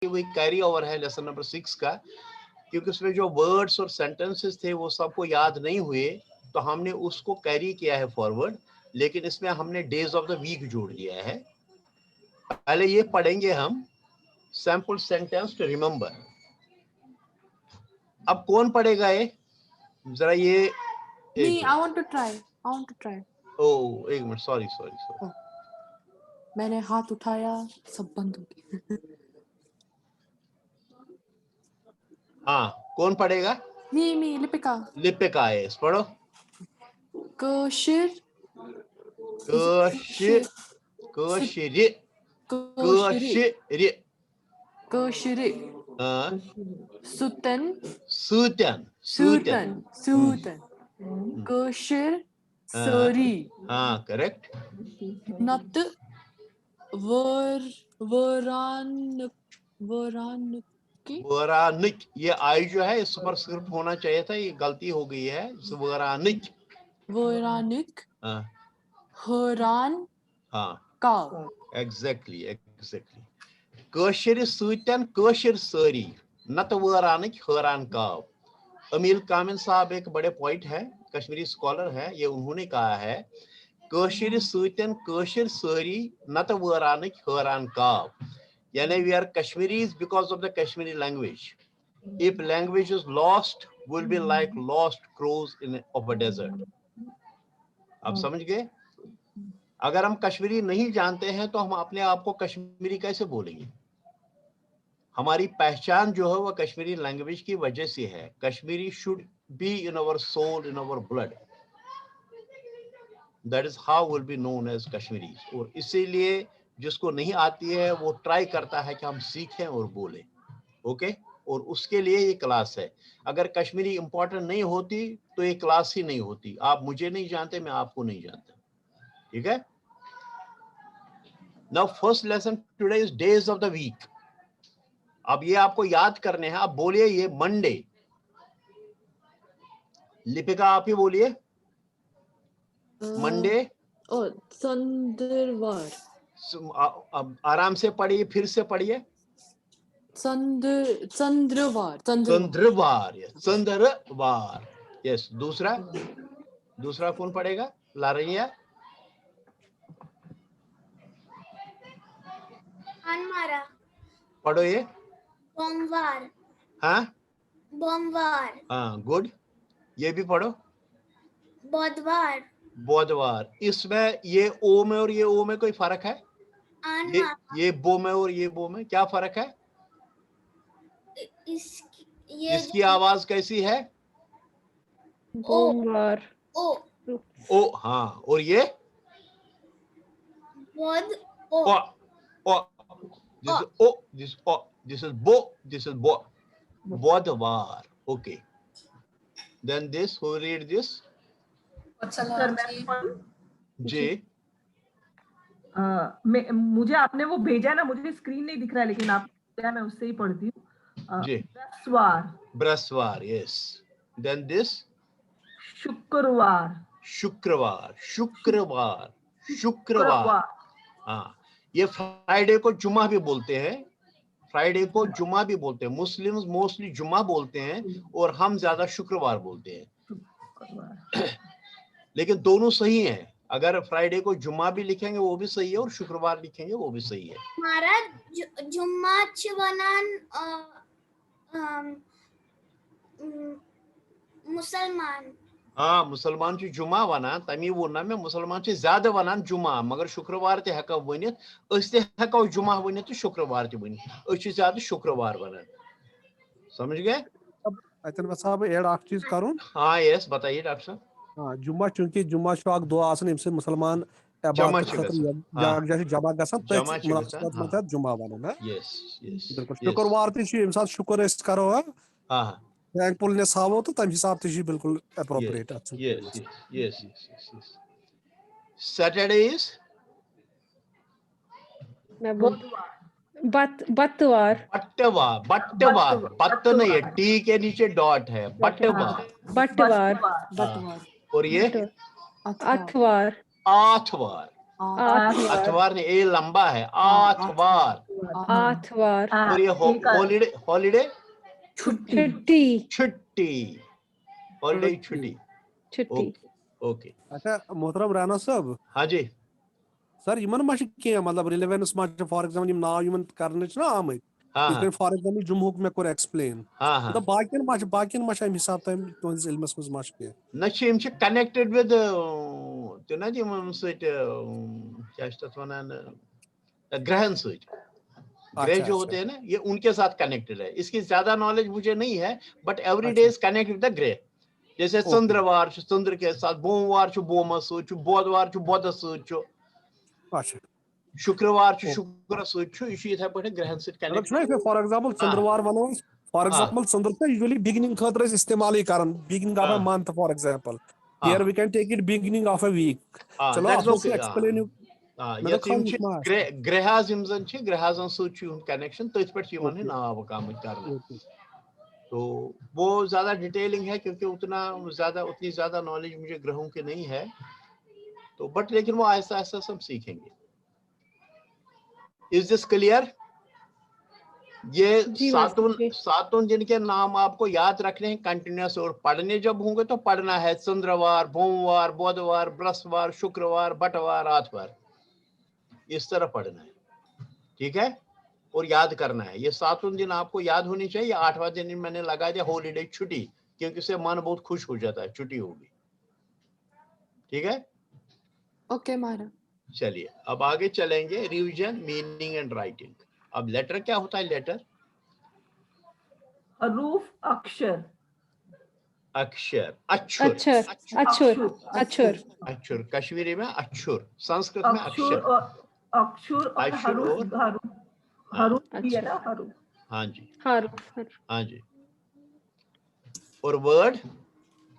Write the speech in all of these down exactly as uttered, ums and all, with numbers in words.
वही carry over है lesson number six का, क्योंकि उसमें जो वर्ड्स और सेंटेंसेस थे वो सबको याद नहीं हुए, तो हमने उसको कैरी किया है फॉरवर्ड, लेकिन इसमें हमने डेज ऑफ द वीक जोड़ दिया है। पहले ये पढ़ेंगे हम, simple sentence to remember। अब कौन पढ़ेगा ये? जरा ये एक नहीं, minute. I want to try. I want to try. ओ, एक मिनट, सॉरी सॉरी सॉरी। मैंने हाथ उठाया, सब बंद हो गया. हाँ, कौन पढ़ेगा? मी मी लिपिका. लिपिका, यस, पढ़ो। कशिर कशि कशिरि कशिर कशिरि कशिर हाँ, सुतन सूतन सूतन सूतन सूतन कशिर हाँ. सरी हाँ, करेक्ट। नत वर वरान वरान की वरानिक, ये आई जो है, इस पर सिर्फ होना चाहिए था, ये गलती हो गई है। वरानिक। वरानिक हाँ, हरान हाँ, काव. exactly, exactly. کٲشِرِ سۭتٮ۪ن کٲشِر سٲری، نتہٕ وٲرانٕکۍ حٲران کاو۔ امیل کامل صاحب ایک بڑے پوئٹ ہیں، کشمیری اسکالر ہیں، یہ انہوں نے کہا ہے، کٲشِرِ سۭتٮ۪ن کٲشِر سٲری، نتہٕ وٲرانٕکۍ حٲران کاو۔ یعنی we are Kashmiris because of the Kashmiri language. If language is lost, we'll be like lost crows in of a desert. आप समझ गए? अगर हम कश्मीरी नहीं जानते हैं तो हम अपने आप को कश्मीरी कैसे बोलेंगे? हमारी पहचान जो है वो कश्मीरी लैंग्वेज की वजह से है। Kashmiri should be in our soul, in our blood. That is how we'll be known as Kashmiris. और इसीलिए जिसको नहीं आती है वो ट्राई करता है कि हम सीखें और बोलें, ओके? और उसके लिए ये क्लास है। अगर कश्मीरी इंपॉर्टेंट नहीं होती तो ये क्लास ही नहीं होती। आप मुझे नहीं जानते, मैं आपको नहीं जानता, ठीक है? Now first lesson today is days of the week. अब ये आपको याद करने हैं। आप बोलिए ये मंडे। लिपिका, आप ही बोलिए। मंडे। ओ चंद्रवार. सु- आ- अब आराम से पढ़िए, फिर से पढ़िए। चंद्र चंद्रवार चंद्रवार. चंद्रवार, यस, चंद्रवार। यस, दूसरा, दूसरा कौन पढ़ेगा? लारनिया, अनमारा. पढ़ो ये। बोमवार. हाँ, बोमवार. हाँ, गुड। ये भी पढ़ो। बुधवार. बुधवार। इसमें ये ओ में और ये ओ में कोई फर्क है? ये अनमारा. ये बो में और ये बो में क्या फर्क है? इसकी ये इसकी आवाज कैसी है? बोमवार. ओ. ओ, हाँ। और ये बोध. ओ. ओ, ओ, this is O, this O, this is बो, this is बो। बुधवार। Okay. Then this, who read this? Sir, मैं पढ़ूं? जी। अ, मैं, मुझे आपने वो भेजा है ना, मुझे स्क्रीन नहीं दिख रहा है, लेकिन आप क्या, मैं उससे ही पढ़ती हूँ. अ, जी। ब्रस्वार. ब्रस्वार, यस। Then this, शुक्रवार. शुक्रवार, शुक्रवार, शुक्रवार। शुक्रवार. हाँ, ये फ्राइडे को जुमा भी बोलते हैं, फ्राइडे को जुमा भी बोलते हैं। मुस्लिम्स मोस्टली जुमा बोलते हैं और हम ज्यादा शुक्रवार बोलते हैं, शुक्रवार. लेकिन दोनों सही हैं। अगर फ्राइडे को जुमा भी लिखेंगे वो भी सही है और शुक्रवार लिखेंगे वो भी सही है। हमारा जु- जुम्मा छ वनान, अ, अम, उम, मुसलमान. آ، مُسلمان چھِ جُمعہ وَنان، تَمی ووٚن نا مےٚ، مُسلمان چھِ زیادٕ وَنان جُمعہ، مگر شُکرٕوار تہِ ہٮ۪کو ؤنِتھ، أسۍ تہِ ہٮ۪کو جُمعہ ؤنِتھ تہٕ شُکرٕوار تہِ ؤنِتھ۔ أسۍ چھِ زیادٕ شُکرٕوار وَنان۔ سَمٕجھ گٔے؟ اَتٮ۪ن وَسہٕ ہا بہٕ ایڈ اَکھ چیٖز کَرُن۔ ہاں، یس، بتائیے ڈاکٹر صاحب۔ آ، جُمعہ، چوٗنٛکہِ جُمعہ چھُ اَکھ دۄہ آسان، ییٚمہِ سۭتۍ مُسلمان جمع عبادت چھِ گژھان۔ یَکھ-، آ۔ یَکجاہ چھِ جمع گژھان، تٔتھۍ جمع چھِ مُناسبت گژھان، منٛز چھِ آ۔ اَتھ جُمعہ وَنان، نہ؟ یس، یس، بِلکُل۔ یس۔ شُکرٕوار تہِ چھُ، ییٚمہِ ساتہٕ شُکُر أسۍ کَرو، ہا، آ، thankfulness ہاوو، تہٕ تَمہِ حِسابہٕ تہِ چھُ یہِ بِلکُل appropriate اَتھ سۭتۍ۔ یس، یس، یس، یس، یس۔ Saturday is مےٚ بوٗز۔ بت-، بتوار۔ بٹوار، بٹوار، بٹوار۔ بت نہیں ہے، ٹی کے نیچے ڈاٹ ہے، بٹوار۔ بٹوار۔ ہاں۔ اور یہ؟ اتھوار۔ آتھوار۔ آتھوار۔ अतवार नहीं, ए लंबा है, आतवार। آتھوار۔ और ये हॉलीडे, हॉलीडे छुट्टी। چھُٹی۔ छुट्टी, हॉलीडे छुट्टी। چھُٹی۔ ओके। اچھا محترم رانا صٲب، हाँ जी। سر یِمن ما چھِ کینٛہہ مطلب ریلیونس ما چھِ، فار ایگزامپل یِم ناو یِمن کرنہٕ چھِ نا آمٕتۍ، हाँ یِتھ हाँ کٔنۍ فار ایگزامپل جمعہُک مےٚ کوٚر ایکسپلین، हाँ हाँ مطلب باقین ما چھِ، باقین ما چھِ امہِ حساب تۄہہِ تُہنٛدِس علمس منٛز ما چھِ کینٛہہ؟ نہ چھِ یِم چھِ کنیکٹڈ ود تہِ نہ تِمن سۭتۍ اۭں، کیٛاہ چھِ تَتھ وَنان اۭں، گرہن سۭتۍ۔ گرہ اچھا، جو اچھا۔ ہوتے ہیں نا، یہ ان کے ساتھ کنیکٹڈ ہے۔ اس کی زیادہ نالج مجھے نہیں ہے، but every day اچھا۔ is connected with the گرہ۔ جیسے اوکے۔ ژندروار چھُ ژندر کے ساتھ، بوموار چھُ بومس سۭتۍ چھُ، بودوار چھُ بودس سۭتۍ چھُ، اچھا۔ شُکروار چھُ اوکے۔ شُکرس سۭتۍ چھُ، یہِ چھُ یِتھے پٲٹھۍ گرہن سۭتۍ مطلب کنیکٹ۔ چھُنہ یِتھ پٲٹھۍ فار ایگزامپل ژندروار ونو أسۍ، فار ایگزامپل ژندر چھُ یوٗجولی بِگننگ خٲطرٕ أسۍ استعمالٕے کران، بِگننگ آف اے ہاں۔ منتھ فار ایگزامپل، ہاں۔ here we can take it beginning of a week۔ ہاں، چلو that's اتھ منٛز چھُ okay، ایکسپلین۔ ہاں، مےٚ یتھ دوٚپ یِم چھِ خۄش ما آسہِ۔ گرہ- گرہاز یِم زن چھِ، گرہازن سۭتۍ چھُ یِہُنٛد کنیکشن، تٔتھۍ پٮ۪ٹھ چھُ یِمن ہٕنٛدۍ اوکے۔ ناو آمٕتۍ کرنہٕ۔ اوکے۔ تو وہ زیادہ ڈیٹیلنگ ہے، کیونکہ اتنا زیادہ، اتنی زیادہ نالج مجھے گرہوں کی نہیں ہے، تو بٹ لیکن وہ آہستہ آہستہ سب سیکھیں گے۔ Is this clear? یہ جی ساتون ماسٹر جی۔ ساتون دن کے نام آپ کو یاد رکھنے ہیں کنٹینیوس، اور پڑھنے جب ہوں گے تو پڑھنا ہے ژندروار، بوموار، بودوار، برسوار، شکروار، بٹوار، آتھوار، اس طرح پڑھنا ہے، ٹھیک ہے؟ اور یاد کرنا ہے۔ یہ ساتون دن آپ کو یاد ہونے چاہیے۔ آٹھواں دن میں نے لگا دیا ہالیڈے چھٹی، کیونکہ اس سے من بہت خوش ہو جاتا ہے، چھٹی ہوگی، ٹھیک ہے؟ اوکے مارا۔ چلیے، اب آگے چلیں گے، ریویژن، میننگ اینڈ رائٹنگ۔ اب لیٹر کیا ہوتا ہے؟ لیٹر، حروف اکشر۔ اکشر، اچھر، اچھر، اچھر، اچھر۔ اچھر، کشمیری میں اچھر، سنسکرت میں اکشر اکشر۔ اور اکشر اور اکشر حروف، اور حروف، حروف بھی ہے نا، اچھا۔ حروف۔ ہاں جی، حرف، حرف۔ ہاں جی۔ اور ورڈ؟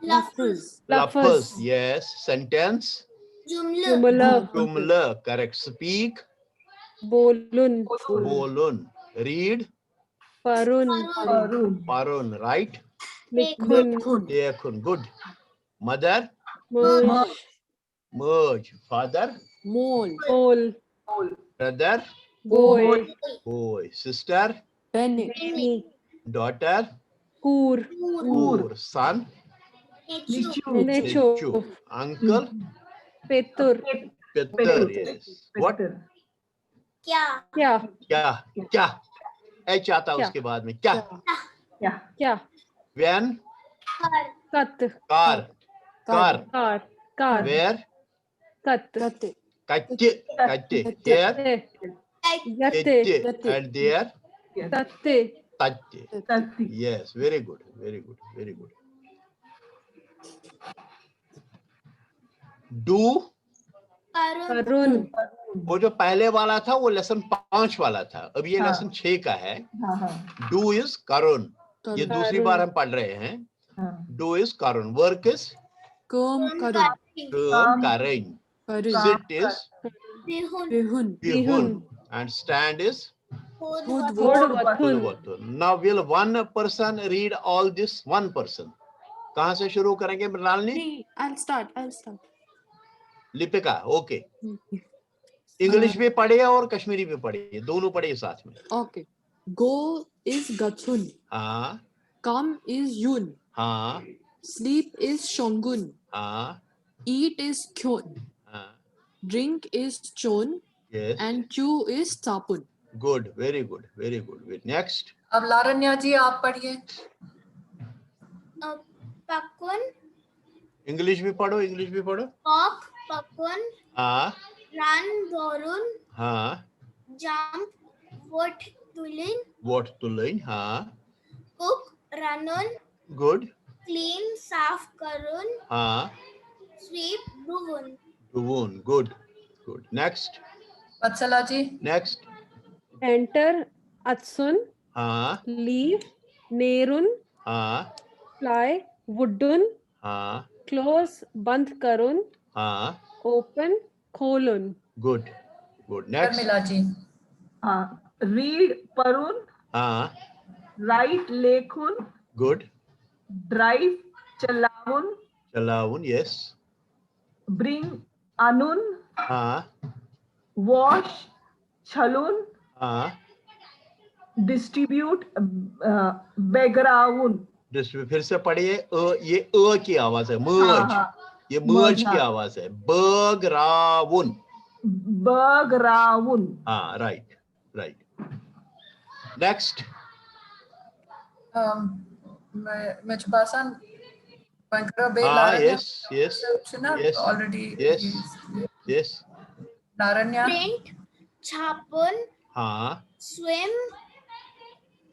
لفظ، لفظ۔ لفظ، یس۔ سینٹینس؟ جملہ، جملہ۔ جملہ، کریکٹ۔ اسپیک؟ بولُن۔ بولُن۔ ریڈ؟ پَرُن۔ پَرُن۔ پَرُن، رائٹ؟ لیکھُن۔ لیکھُن، گڈ۔ مدر؟ مٲج۔ مٲج۔ فادر؟ مول۔ مول۔ برٛدر؟ بوے۔ بوے۔ سسٹر؟ بیٚنہِ۔ بیٚنہِ۔ ڈاٹر؟ کوٗر۔ کوٗر۔ سن؟ نیٚچوٗ۔ نیٚچوٗ۔ نیٚچوٗ۔ انکل؟ پیٚتُر۔ پیٚتٕر، یس۔ وٹ؟ پیٚتٕر۔ کیا؟ کیٛاہ؟ کیا؟ کیا؟ ایچ آتا ہے اس کیا؟ کے بعد میں۔ کیا؟ کیا؟ کیٛاہ؟ وین؟ کر؟ کَتہٕ؟ کار؟ کار؟ کَر؟ کَر؟ ویر؟ کَتہٕ؟ کتہِ؟ کتہِ؟ کتہِ؟ کتہِ؟ ہیر؟ کَتہِ؟ یَتہِ۔ ییٚتہِ۔ ییٚتہِ۔ At there? تَتہِ۔ تتہِ۔ تَتہِ۔ Yes, very good, very good, very good. Do? کرُن۔ کَرُن۔ وہ جو پہلے والا تھا، وہ لیسن پانچ والا تھا، اب یہ ہاں۔ لیسن چھ کا ہے۔ ہاں، ہاں۔ ڈو از کرُن، یہ کرُن۔ دوسری کرُن۔ بار ہم پڑھ رہے ہیں۔ ہاں۔ ڈو از کرُن، ورک از کٲم کرُن۔ کٲم کرٕنۍ۔ کرٕنۍ۔ سٹ از بِہُن۔ بِہُن۔ بِہُن۔ اینڈ اسٹینڈ از تھوٚد تھوٚد وۄتھُن۔ تھوٚد وۄتھُن۔ Now will one person read all this one person. کہاں سے شروع کریں گے مرنالنی؟ نہیں، I'll start, I'll start. لپکا، اوکے۔ انگلش بھی پڑھیے اور کشمیری بھی پڑھیے، دونوں پڑھیے ساتھ میں۔ اوکے۔ Go is گژھُن۔ ہاں۔ Come is یُن۔ ہاں۔ Sleep is شۄنٛگُن۔ ہاں۔ Eat is کھیوٚن۔ ہاں۔ Drink is چیوٚن۔ یس۔ And chew is ژاپُن۔ Good, very good, very good. Next. اب لارنیا جی آپ پڑھیے۔ اب پکُن۔ انگلش بھی پڑھو، انگلش بھی پڑھو۔ Walk پکُن۔ ہاں۔ Run دورُن۔ ہاں۔ Jump وۄٹھ تُلٕنۍ۔ وۄٹھ تُلٕنۍ، ہاں۔ Cook رَنُن۔ گڈ۔ Clean صاف کرُن۔ ہاں۔ Sweep ڈُوُن۔ ڈُوُن، گڈ۔ گڈ۔ نیکسٹ۔ وتسلا جی۔ نیکسٹ۔ Enter اژُن۔ ہاں۔ Leave نیرُن۔ ہاں۔ Fly وُڈُن۔ ہاں۔ Close بند کرُن۔ ہاں۔ Open کھولُن۔ گڈ۔ گڈ۔ نیکسٹ۔ شرمیلا جی۔ ہاں۔ Read پَرُن۔ ہاں۔ Write لیکھُن۔ گڈ۔ Drive چلاوُن۔ چلاوُن، یس۔ Bring اَنُن۔ हाँ। Wash, छलुन. हाँ. Distribute, बेगराउन. फिर से पढ़िए. अ, ये अ की आवाज है. मर्ज. हाँ, हाँ. ये मर्ज की आवाज है. बगराउन. बगराउन. हाँ, राइट, राइट. नेक्स्ट. मैं मैं छुपासन. हाँ, yes, yes. Already. Yes. Yes. लारण्या. Print, छापन. हाँ. Swim,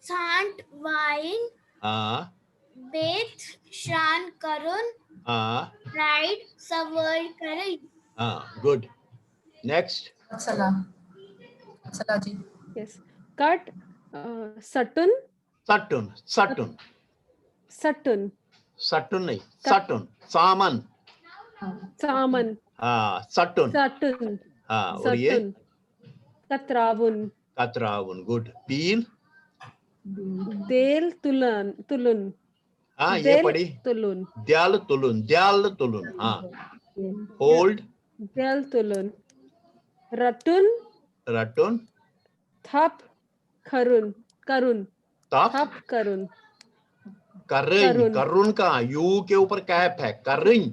सांट वाइन. हाँ. Bathe, शान करुन. हाँ. Ride, सवार करुन. हाँ, good. Next. Vatsala. Vatsala ji. Yes. Cut, सटुन. सटुन, सटुन. सटुन. सटुन नहीं, सटुन. सामन. सामन. हाँ, सटुन. सटुन. हाँ, और ये? कतरावुन. कतरावुन, गुड. पील. देल तुलन, तुलुन. हाँ, ये पढ़ी. तुलुन. द्याल तुलुन, द्याल तुलुन. हाँ. होल्ड. द्याल तुलुन. रटुन. रटुन. थप करुन, करुन. थप. थप करुन. करुन. करुन का यू के ऊपर कैप है. करुन.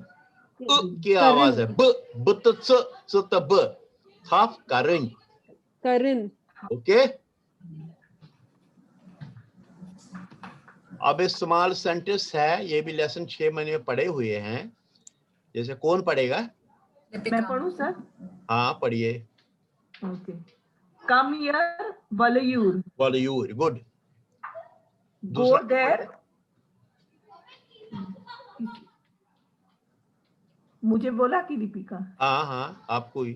उ की आवाज है. ब, ब त च, च त ब. थप करुन. करुन. ओके. अब ये स्मॉल सेंटेंस है, ये भी लेसन छह महीने में पढ़े हुए हैं. जैसे कौन पढ़ेगा? मैं पढ़ूं सर? हाँ, पढ़िए. ओके. Come here, वलयूर. वलयूर, गुड. Go there. मुझे बोला कि दीपिका? हाँ हाँ, आपको ही.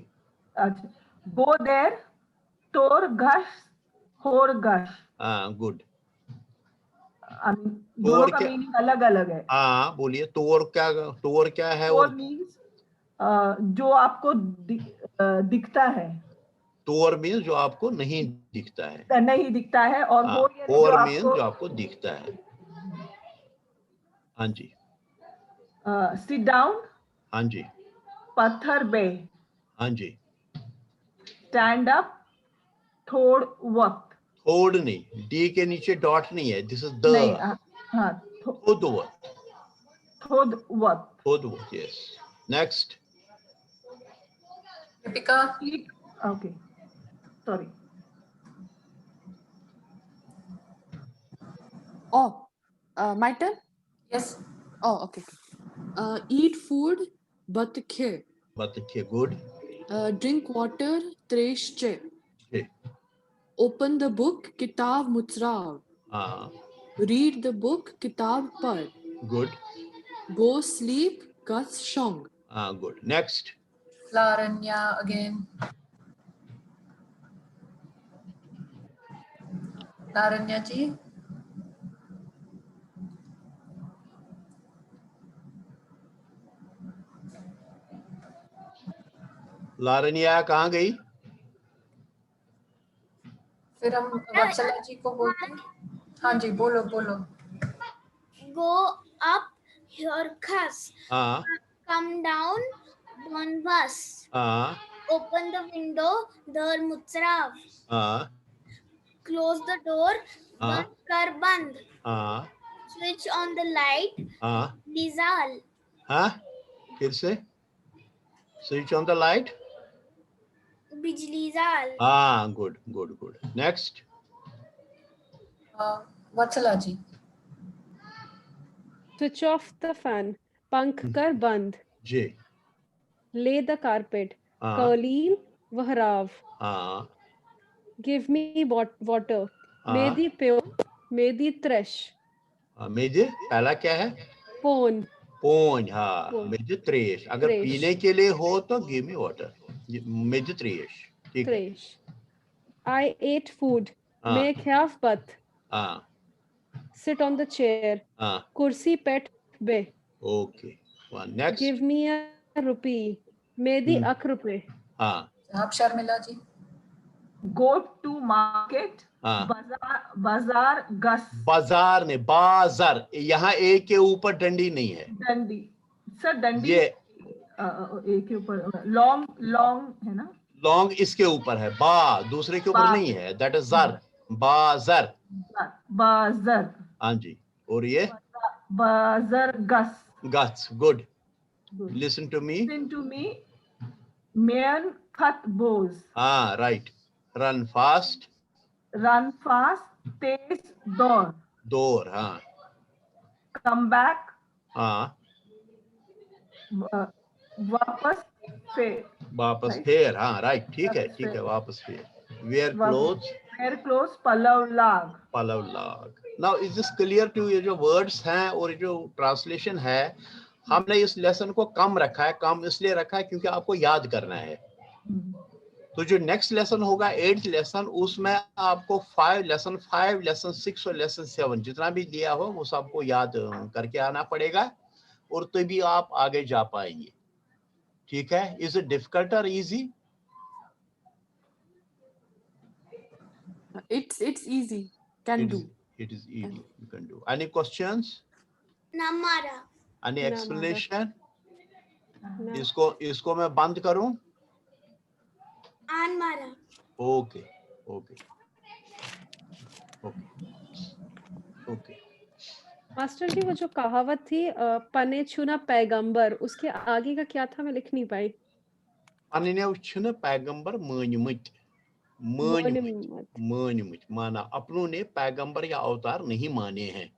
अच्छा. Go there, तोर घस, होर घस. हाँ, गुड. दोनों का मीनिंग अलग अलग है. हाँ, बोलिए. तोर क्या, तोर क्या है? तोर मीन्स जो आपको दिखता है. तोर मीन्स जो आपको नहीं दिखता है. नहीं दिखता है. और होर मीन्स जो आपको दिखता है. हाँ जी. Sit down. हाँ जी. पत्थर बे. हाँ जी. Stand up. थोड़ वक्त. थोड़ नहीं, डी के नीचे डॉट नहीं है. This is the. हाँ. थोद वक्त. थोद वक्त. थोद वक्त, yes. Next. Deepika. Okay, sorry. Oh, uh, my turn? Yes. Oh, okay. Uh, eat food, बत्त खे. बत्त खे, गुड. Uh, drink water, त्रेश चे. चे. Open the book, किताब मुचराव. हाँ. Read the book, किताब पढ़. गुड. Go sleep, गस शोंग. हाँ, गुड. नेक्स्ट. लारण्या again. लारण्या जी. लारण्या कहाँ गई? फिर हम वत्सला जी को बोलते हैं. हाँ जी, बोलो, बोलो. Go up, होर घस. हाँ. Come down, दोन घस. हाँ. Open the window, दर मुचराव. हाँ. Close the door, हाँ. बंद कर बंद. हाँ. Switch on the light, हाँ. बिजली जाल. हाँ, फिर से. Switch on the light. बिजली जाल. हाँ, good, good, good. Next. Vatsala ji. Switch off the fan, पंख कर बंद. जी. Lay the carpet, हाँ. कालीन वहराव. हाँ. Give me water, हाँ. मेदी प्यो, मेदी त्रश. हाँ, मेजे पहला क्या है? पोन. पोन, हाँ. पोन. मेजे त्रेश. अगर त्रेश. पीने के लिए हो तो give me water. मेजे त्रेश. ठीक है. त्रेश. I ate food, हाँ. मैं ख्याफ बत. हाँ. Sit on the chair, हाँ. कुर्सी पेट बे. Okay. One next. Give me a rupee, मेदी अख रुपे. हाँ. आप शर्मिला जी. Go to market, हाँ. बाजार, बाजार घस. बाजार ने, बाजार, यहाँ ए के ऊपर डंडी नहीं है. डंडी. सर, डंडी. ये अ, अ, एक के ऊपर, लॉन्ग, लॉन्ग है ना? लॉन्ग इसके ऊपर है, बा दूसरे के ऊपर बा। नहीं है, दैट इज जर। बाजर। बाजर। हाँ जी। और ये बाजर गस। गट्स, good. Listen to me. Listen to me. मेन खत बोज। हाँ, right. Run fast. Run fast, तेज दौड़। दौड़, हाँ। कम बैक, हाँ। वापस फेर। वापस Right. फेर, हाँ, राइट, ठीक है, वापस ठीक है, फेर। वापस फेर। वेयर वापस क्लोज। वेयर क्लोज, पलव लाग। पलव लाग। Now is this clear to you? ये जो वर्ड्स हैं और ये जो ट्रांसलेशन है, हमने इस लेसन को कम रखा है। कम इसलिए रखा है क्योंकि आपको याद करना है। हम्म। तो जो नेक्स्ट लेसन होगा, एट्थ लेसन, उसमें आपको five lesson, five lesson six और लेसन सेवन, जितना भी दिया हो, वो सबको याद अ, करके आना पड़ेगा और तभी आप आगे जा पाएंगे। ठीक है? Is it difficult or easy? It's it's easy. Can It do. is, it is easy. You can do. Any questions? Namara. Any No, explanation? No. इसको इसको मैं बंद करूं? Anmara. Okay, okay, okay, okay. Master ji, वो जो कहावत थी, अ, पने छुना पैगंबर, उसके आगे का क्या था, मैं लिख नहीं पाई। पने छुना पैगंबर मानिमत, मानिमत, मानिमत। मानिमत, माना। अपनों ने पैगंबर या अवतार नहीं माने हैं।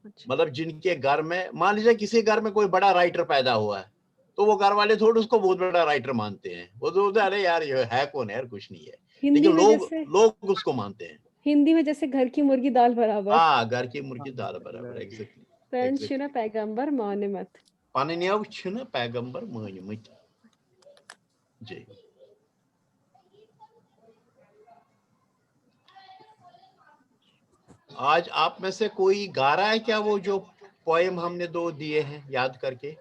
अच्छा। मतलब जिनके घर में, मान लीजिए किसी घर में कोई बड़ा राइटर पैदा हुआ है, तो वो घर वाले थोड़े उसको बहुत बड़ा राइटर मानते हैं। वो तो बोलते हैं, "अरे यार, ये है कौन है यार, कुछ नहीं है।" हिंदी लेकिन में लोग जैसे लोग उसको मानते हैं। हिंदी में जैसे घर की मुर्गी दाल बराबर। हाँ, घर की मुर्गी दाल बराबर, एग्जैक्टली। पन छुना पैगंबर मानिमत। पने छुना पैगंबर मानिमत। जी। आज आप में से कोई गा रहा है क्या, वो जो पोएम हमने दो दिए हैं याद करके?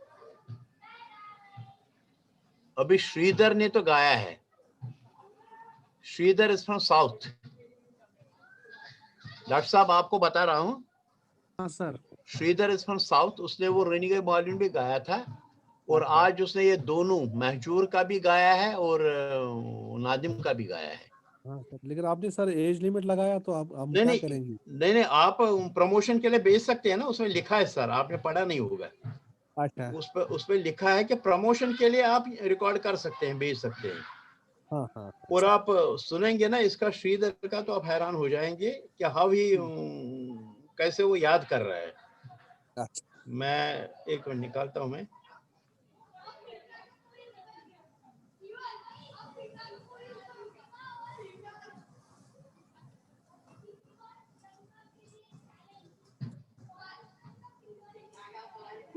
अभी श्रीधर ने तो गाया है। Sridhar is from south. Doctor साहब, आपको बता रहा हूँ, हाँ sir. Sridhar is from south. उसने वो रेनिगे मालिन भी गाया था और आज उसने ये दोनों, महजूर का भी गाया है और अ, नादिम का भी गाया है। हाँ सर, लेकिन आपने सर एज लिमिट लगाया, तो अब हम नहीं, क्या नहीं, करेंगे? नहीं, नहीं, आप प्रमोशन के लिए भेज सकते हैं ना, उसमें लिखा है सर, आपने पढ़ा नहीं होगा। अच्छा। उस पर उस पर लिखा है कि प्रमोशन के लिए आप रिकॉर्ड कर सकते हैं, भेज सकते हैं। हाँ हाँ। और आप सुनेंगे ना इसका, श्रीधर का, तो आप हैरान हो जाएंगे कि हाउ ही, कैसे वो याद कर रहा है। अच्छा। मैं एक मिनट निकालता हूँ मैं।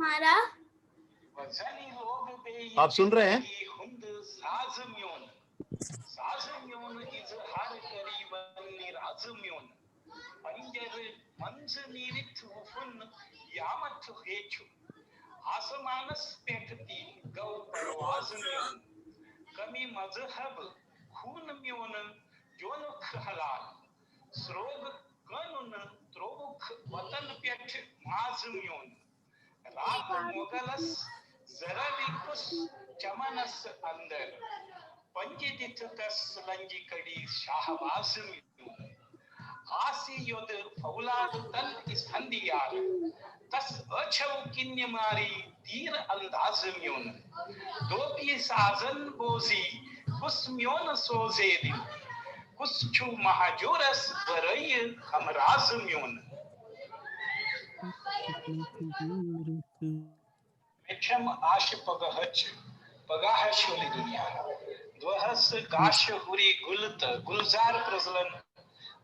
मारा। आप सुन रहे हैं? पंजर मंज नीरित उफुन यामत हेचु। आसमानस पेठती गौ परवाज म्योन। कमी मजहब खून म्योन जोनुख हलाल। स्रोग कानून त्रोवुख वतन पेठ माज म्योन। राग मोगलस जरविकुस चमनस अंदर। पंजिदित तस लंजी कड़ी शाहबाज म्योन। आसी युद्ध फौलाद तन इस फंदियार। तस अछव किन्य मारी तीर अंदाज म्योन। दोपी साजन बोजी कुस म्योन सोजे दिन। कुस छु महाजोरस बरय हमराज म्योन। मेछम आश पगहच पगाह शोली दुनिया। द्वहस गाश हुरी गुलत गुलजार प्रजलन।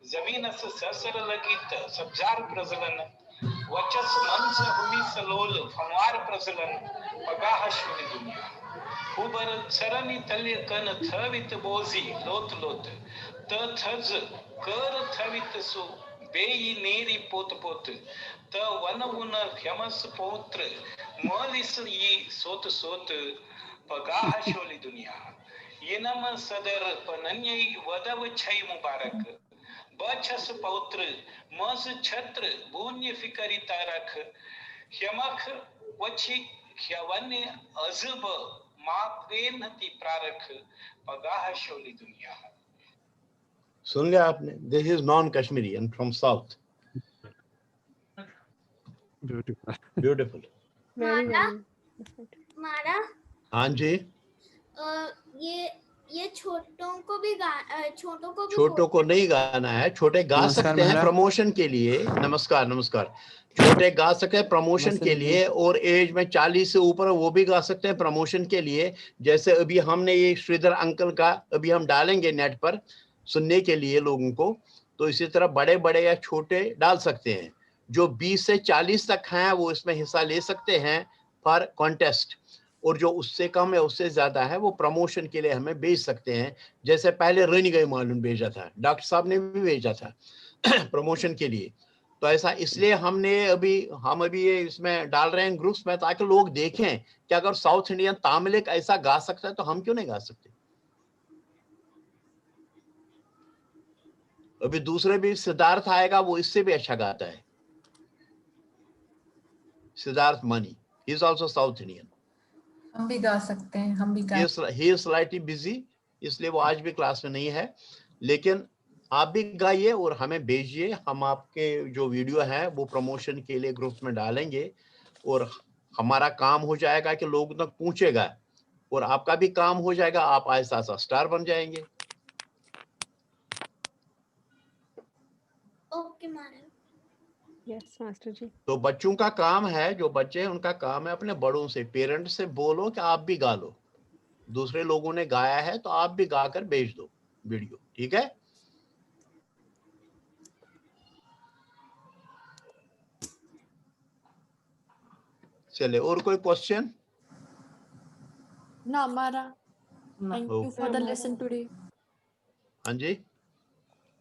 जमीनस ससर लगित सब्जार प्रजलन। वचस मंस हुमी सलोल फंवार प्रजलन। पगाह शोली दुनिया। हुबर सरनी तल्य कन थवित बोजी लोत लोत। त थज कर थवित सु बेई नेरी पोत पोत। त वन उन ख्यमस पोत्र मलिस यी सोत सोत। पगाह शोली दुनिया। यिनम सदर पनन्यई वदव छै मुबारक। बछस पौत्र मस छत्र बून्य फिकरी तारख। ह्यमख वछि ह्यवने अजब मा क्वेन्हति प्रारख पगाह शौली दुनिया. सुन लिया आपने? This is non Kashmiri and from south. Beautiful. Beautiful. Very मारा well. मारा हाँ जी. अ, ये ये छोटों को भी गा अ, छोटों को भी छोटों को बोलना नहीं गाना है, छोटे गा नमस्कार सकते हैं महाराज. प्रमोशन के लिए. नमस्कार, नमस्कार. छोटे गा सकते हैं प्रमोशन नमस्ते के जी. लिए, और एज में चालीस से ऊपर है, वो भी गा सकते हैं प्रमोशन के लिए. जैसे अभी हमने ये श्रीधर अंकल का अभी हम डालेंगे नेट पर सुनने के लिए लोगों को, तो इसी तरह बड़े बड़े या छोटे डाल सकते हैं. जो बीस से चालीस तक हैं वो इसमें हिस्सा ले सकते हैं फॉर कॉन्टेस्ट, और जो उससे कम है उससे ज्यादा है वो प्रमोशन के लिए हमें भेज सकते हैं. जैसे पहले रेनी गई मालूम भेजा था, डॉक्टर साहब ने भी भेजा था प्रमोशन के लिए. तो ऐसा इसलिए हमने अभी हम अभी ये इसमें डाल रहे हैं ग्रुप्स में, ताकि लोग देखें कि अगर साउथ इंडियन तामिलिक ऐसा गा सकता है तो हम क्यों नहीं गा सकते. अभी दूसरे भी सिद्धार्थ आएगा, वो इससे भी अच्छा गाता है. Siddharth money, he is also South Indian. हम भी गा सकते हैं, हम भी गा He is he is slightly busy, इसलिए वो आज भी क्लास में नहीं है, लेकिन आप भी गाइए और हमें भेजिए. हम आपके जो वीडियो है वो प्रमोशन के लिए ग्रुप में डालेंगे और हमारा काम हो जाएगा कि लोगों तक पहुंचेगा, और आपका भी काम हो जाएगा, आप आहिस्ता आहिस्ता स्टार बन जाएंगे. ओके महाराज. Yes, मास्टर जी. तो बच्चों का काम है, जो बच्चे हैं उनका काम है अपने बड़ों से, पेरेंट्स से बोलो कि आप भी गा लो. दूसरे लोगों ने गाया है तो आप भी गाकर भेज दो वीडियो, ठीक है? चलिए, और कोई क्वेश्चन? ना मारा. Thank you for the Okay. lesson today. हाँ जी.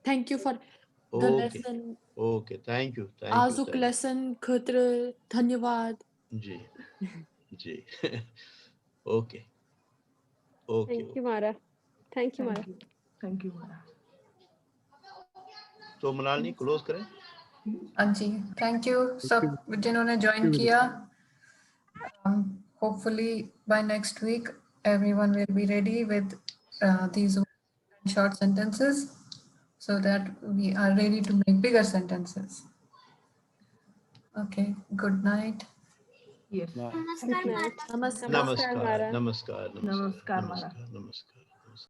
Thank you for the Okay. lesson. Okay, thank you, thank you, आजुक thank you. लेसन खतरे धन्यवाद. जी. जी. ओके. ओके. Thank you, मारा. Thank you, मारा. थैंक यू महाराज. तो मृणालिनी क्लोज करें. हाँ जी, थैंक यू सब जिन्होंने ज्वाइन किया. Um, hopefully by next week everyone will be ready with uh, these short sentences so that we are ready to make bigger sentences. Okay, good night. Yes. नमस्कार मारा. नमस्कार. नमस्कार. मारा. नमस्कार. नमस्कार, मारा. नमस्कार. नमस्कार.